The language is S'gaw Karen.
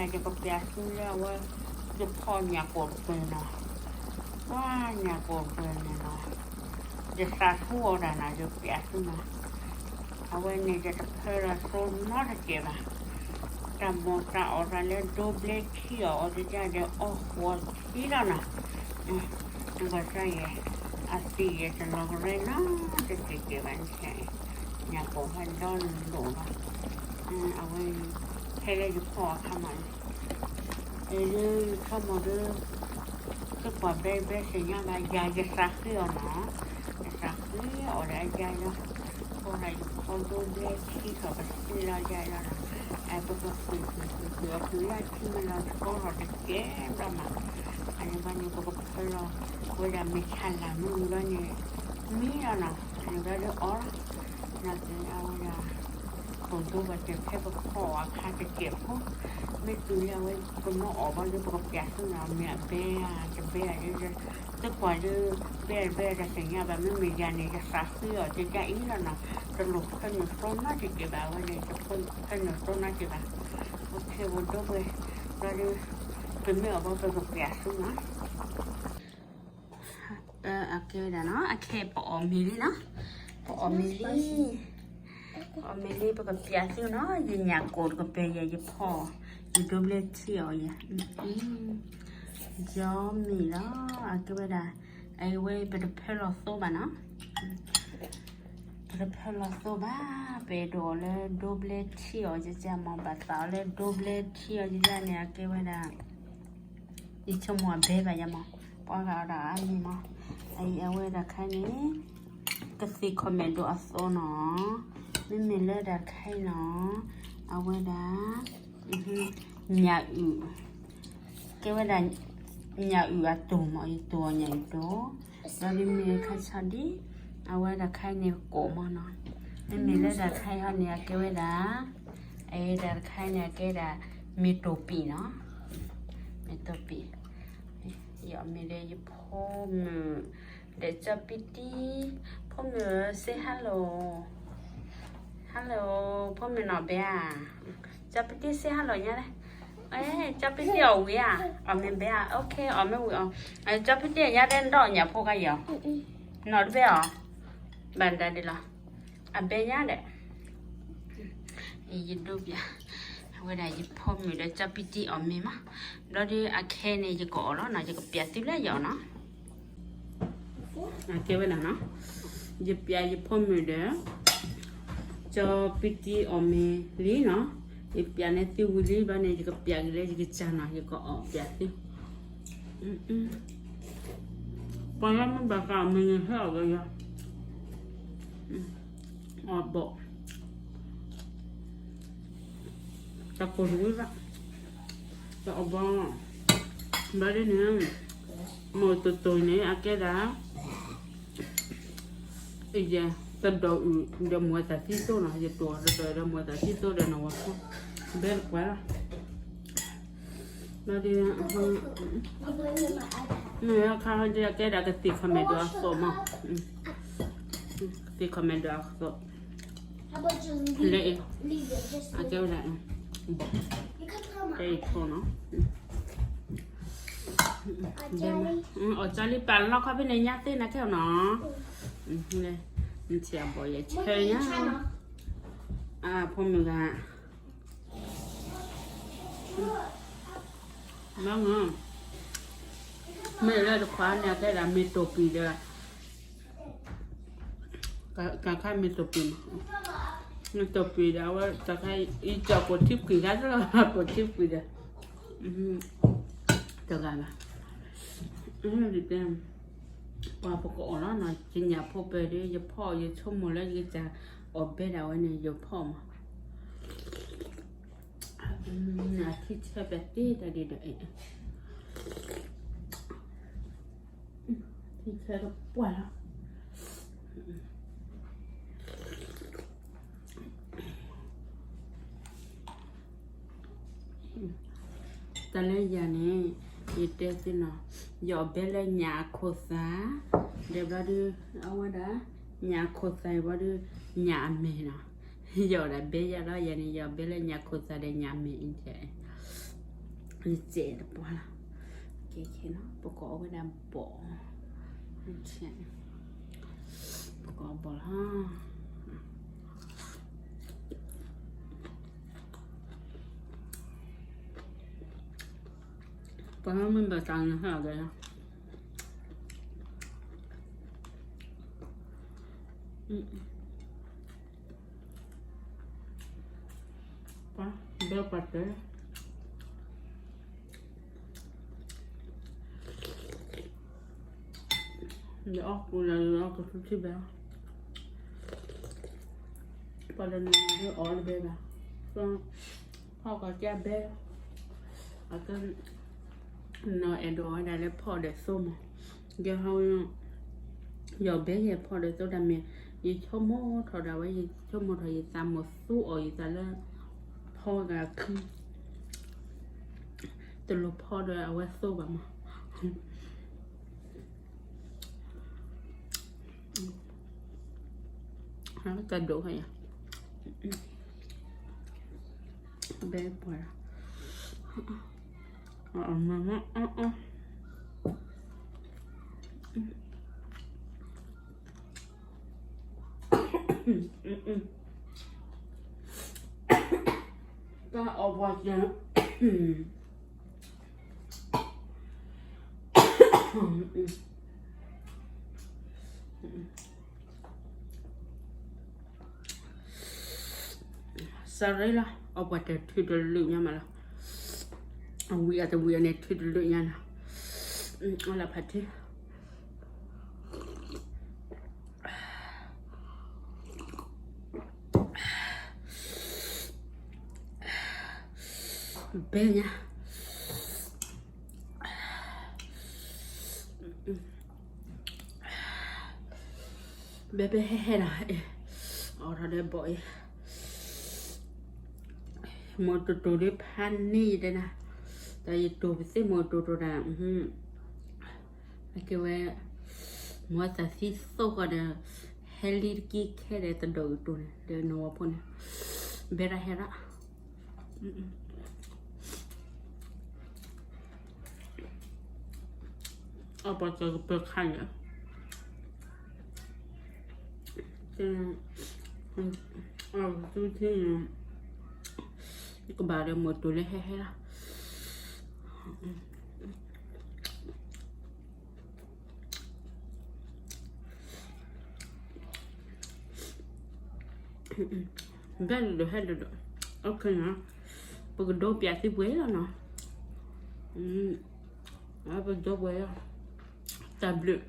ယကပျးသုလၢအဝဲ ယဖီၣ်ညၣ်ကိာ်တပၢၤနီၤ, ပှၤညၣ်ကိာ်တပၢၤန့ၣ်နီၤ, ယသးဆူအီၤတၢ်နီၤ ယပျးသုနီၤ, အဝဲန့ၣ်ယတဖၢလီၤသိနီတစဲးဘၣ်, တၢ်မိၢ်တၢ်အီၣ်တၢ်လၢဒိဘျဲထံအီၤအီၤကကဒီးအီၣ်ဃီၤထံလီၤနီၤ, နကီၢ်တၢ်ယဲ, အသံၣ်ယဲတလီၤကရဲနီတစဲးကဲဘၣ်န့ၣ်, ညၣ်ကိာ်ဖးဒီလိာ်လီၤ, အဝဲ ဟဲလၢယဖီၣ်အခါမး, အဒုးဆိကမိၣ်ဒုး, သကွၢ်ဘဲဘဲသ့ၣ်ညါဘၣ်ယၤ ယသးဃ့အီၤနီၤ, ယသးဃ့အီၤဒီးအယါလီၤ, ဃိဒၣ်ယဖီဒိဘျဲထံထီၣ်ပသ့လီၤယါလီၤနီၤ, ပကဃုာ်ဃုာ်ဃုာ်ဃုာ်အီၤ ဃုာ်လၢထံမ့ၢ်လီၤ ဆှီထီၣ်တကဲဘျီမး, အန့ၣ်ဘၣ်န့ၣ် ပကဖၢလီၤ, ဝဲဒၣ်မ့ၢ်ဆါလၢ်မ့ၢ်ဝံၤဘၣ်န့ၣ်, မံလီၤနီၤ, အန့ၣ်ဘၣ်ဒုးအီလီၤ, နာ်က့အဝဲဒၣ် ကိၣ်ဒိဘၣ်စၢၤဖဲပဖီၣ်အခါတစဲးဖိ, မ့ၢ်တုၤလၢအဝဲပနီၣ်အီၣ်ဘၣ်လၢပကပျးသုနီၤ မ့ၢ်အဘဲဧါတဘဲဧါ, သကွၢ်ဒုး, ဘဲတဘဲတသ့ၣ်ညါဘၣ် မ့မ့ၢ်ယၤန့ၣ် ယသးဃ့အီၤကကအံၤလီၤနီၤ, တလိၣ်ဖၢနုာ်သိနီတစဲးဘၣ် အဝဲန့ၣ် တဖၢနုာ်သိနီတစဲးဘၣ်, အိၣ်ခ့ဝဲဒိဘဲ, ဘျီဒုး, ပမ့ၢ်အီၣ်ဘၣ်ပကပျးသုနီၤ အကဲဝဲဒၣ်နီၤ အခဲပအီၣ်မ့ၤလံနီၤ, ပအီၣ်မ့ၤလံ, အီၣ်မ့ၤလံ ပကပျးသုနီၤ ယညၣ်ကိာ်တကပၤယဲ ယဖီၣ်, ယဒိဘျဲထံအီၤယဲ, ယီမ့ၤလီၤ, အကဲဝဲဒၣ်, အဝဲပတဖၢလီၤသိဘၣ်နီၤ, ပတဖၢလီၤသိဘၣ်, ပအဲၣ်ဒိးအီၤလၢဒိဘျဲထံအီၤယဲမး ဘၣ်သးအီၤလၢဒိဘျဲထံအီၤယဲန့ၣ် အကဲဝဲဒၣ် ယဆိကမိၣ်အဘဲဘၣ်ယၤမး, ပှၤဂၤအီၤဒၣ်အါမံၤမး, အအံၤအဝဲဒၣ်ခဲအံၤန့ၣ်, ကသ့ၣ်ခီၣ်မဲာ်ဒိၣ်အသိးနီၤ, မ့မ့ၢ်လၢဒၣ်ခဲအံၤနီၤ, အဝဲဒၣ်, ညၣ်အုၣ်, ကဲဝဲဒၣ်, ညၣ်အုၣ်အတိၢ်မး ယတိၢ်အီၤညၣ်အုၣ်တိၢ်, ဒီးဒ်မ့ၢ်ခါဆါဒ်, အဝဲဒၣ်ခဲအံၤန့ၣ်ကိာ်မးနီၤ, မ့မ့ၢ်လၢဒၣ်ခဲအံၤဟီန့ၣ် အကဲဝဲဒၣ် အဒၣ်တခါန့ၣ် အကဲဒၣ် မ့ၢ်တိာ်ပံာ်နီၤ, မ့ၢ်တိာ်ပံာ်, ယအီၣ်မ့ၤဒီးယဖိမုၣ်, ဒီးကၠီပံတံ, ဖိမုၣ်ဧၢ say hello, hello, ဖိမုၣ်နီၢ်ဘဲဧါ, ကၠီပံတံ say hello ညါလဲၣ်, ကၠီပံတံအီၣ်ဝံၤဧါ, အီၣ်မ့ၤဘဲဧါ, okay အီၣ်မ့ၤဝံၤအီၤ, ကၠီပံတံအညါဒဲး ဒီးညၣ်ဖိကါယီၤ, နီၢ်တဘဲအီၤ, ဘၣ်ဒါဒ်လီၤ, အဘဲညါဒီး ယဒိပျး, အဝဲဒၣ်ယဖိမုၣ်ဒီးကၠီပံတံအီၣ်မ့ၤမး, ဘျီဒုးအခဲန့ၣ် ယကအီၣ်လီၤနီၤ, ယကပျးသုလၢယအီၣ်နီၤ, အကဲဝဲဒၣ်နီၤ, ယပျးယဖိမုၣ်ဒီး ကၠီပံတံအီၣ်မ့ၤလံနီၤ, ယပျးန့ၢ်သုဝံၤလံဘျီန့ၣ် ယကပျးက့ၤလၢယကစၢ်နီၤ, ယကအီၣ်ပျးသု ပှၤလၢမ့ၢ်ဘၣ်ဃးအီၣ်မ့ၤန့ၣ် ဟဲအီၣ်ကယီၤ, အီၣ်ဘီၣ်, တၢ်ကိၢ်တဝံၤဘၣ်, တအီၣ်ဘီၣ်, ဘျီဒ်န့ၣ်, မိၢ်တိၢ်တိၢ်န့ၣ် အကဲဒၣ် ယဲ တဒီးအုၣ်ဒီးမိၢ်သးသံသိနီၤ, ယတိၢ်တဒီးဒီးမိၢ်သးသံသိဒီးနဝၤဖိ, ဘဲတကွၢ်လီၤ, ဘျီဒ် မ့ၢ်အခါဒ်အကဲဒၣ်ကသ့ၣ်ခီၣ်မဲာ်ဒိၣ်အသိးမး, ကသ့ၣ်ခီၣ်မဲာ်ဒိၣ်အသိး, လၢအံၤ, အကဲဝဲဒၣ်, ဘီၣ်, ကဲအံၤဖိနီၤ, အီၣ်ကၠီလံ ပာ်လီၤခီဖဲန့ၣ်ညါသ့နၤခဲအီၤနီၤ, နထံၣ်အဘီၣ်ယဲဆၢညါ, အဖိမုၣ်ဂၤ မ့ၢ်လၢတခွါန့ၣ် အကဲဒၣ်မ့ၢ်တိာ်ပံာ်ဒီး, ကခါမ့ၢ်တိာ်ပံာ်, မ့ၢ်တိာ်ပံာ်ဒီး အဝဲတခါအံၤ ကၠီၣ်ကိၣ်ထံပှံာ်ဂၤလီၤ, ကိၣ်ထံပှံာ်ဒီး, တဂၤဘၣ်, ပှၤပကအီၣ်လီၤနီၤ, ယညၣ်ဖိပၢၢ်ဒီး ယဖီၣ် ယဆိကမိၣ်လၢယကစၢ်အီၣ်ဘဲဒၣ်ဝဲန့ၣ် ယဖီၣ်မး, အထံဆၢပသ့တၢ်ဒ်ဒီး, ထံဆၢတပှၢ်လီၤ. တၢ်လၢယၤန့ၣ် ယတဲသ့နီၤ, ယအီၣ်ဘဲလၢညၣ်အခိၣ်သၣ်, ဒီးဘျီဒုး အဝဲဒၣ် ညၣ်အခိၣ်သၣ်အံၤဘျီဒုး ညၣ်အမဲာ်နီၤ, ယအီၣ်ဒၣ်ဘဲယၤလီၤ, ယၤန့ၣ် ယအီၣ်ဘဲလၢညၣ်ခိၣ်သၣ်ဒီးညၣ်အမဲာ်အံၤ, ယစဲးတပှၢ်လီၤ. ကဲခဲနီၤ ပကိးအီၣ်ဝဲဒၣ်ဘီၣ်, ပကိးဘီၣ်လီၤ. ပှၤမ့ၢ်ဘၣ်တၢ်န့ၣ်ဟဲလီၤကဲလီၤ. ပှၤဘဲပှၤတဲ ယအီၣ်ကူလၢယအီၣ်ကဆူထံဘဲ, ပှၤတနီၤနီၤအီၣ်တဘဲဘၣ်, ဖီၣ်ကီးကၢ်ဘဲ, အက နီၤအဲၣ်ဒိးဝဲဒၣ်လၢဖီၣ်ဒီးသိမး, ယဟီ ယီၤဘဲယဲၢ်ဖီၣ်ဒီးသိတၢ်မ့ၢ်, ယဆိကမိၣ်ထီၣ်ဒၣ်ဝဲ ယဆိကမိၣ်ထီၣ်ယသးမိၢ်သူအီၤ ယသးလၢ ဖီဂၤခံ တလိၣ်ဖီၣ်ဒီးအဝဲသိဘၣ်မး, တၢ်ဒိၣ်ခါယၤ, ဘဲပှၤ အမၤမၤအီၣ်အီၣ် တၢ်အီၣ်ပှၤကဲ, စရ့လီၤ အီၣ်ပှၤတထုးတလၢာ်ညါမးလီၤ, အဝံၤအတဝံၤအန့ၣ် ထုးတလၢာ်ညါနီၤ, အီၣ်လၢဖးထံ ဘဲညါ, ဘဲဘဲဟဲဟဲလီၤ, အီၣ်ထီၣ်ဒီးဘီၣ်အံၤ, မိၢ်တိၢ်တိၢ်ဒီးဖးန့ၢ်ယတဲနၤ, တၢ်ယတိၢ်ပသ့ၣ်မိၢ်တိၢ်တိၢ်တၢ် အကဲဝဲ, မ့ၢ်သးသံသိၣ်ဃီဒီး, ဟဲလံတက့ၢ်ခဲဒီးတဒိးကတိၤန့ၣ် ဒီးနဝီဖိန့ၣ်, ဘဲဒၣ်ဟဲဒၣ်, အပှၤကကပၢခါန့ၣ်, အသူထံန့ၣ်, ကဘၣ်ဒီးမိၢ်တိၢ်လၢဟဲဟဲလီၤ. ဘဲဒိၣ်ဟဲဒိၣ်ဒိၣ်, အခဲနီၤ, ပကဒိးပျးသံပှဲၤလီၤနီၤ, ပကဒိးပှဲၤလီၤ, တၢ်ဘျုး,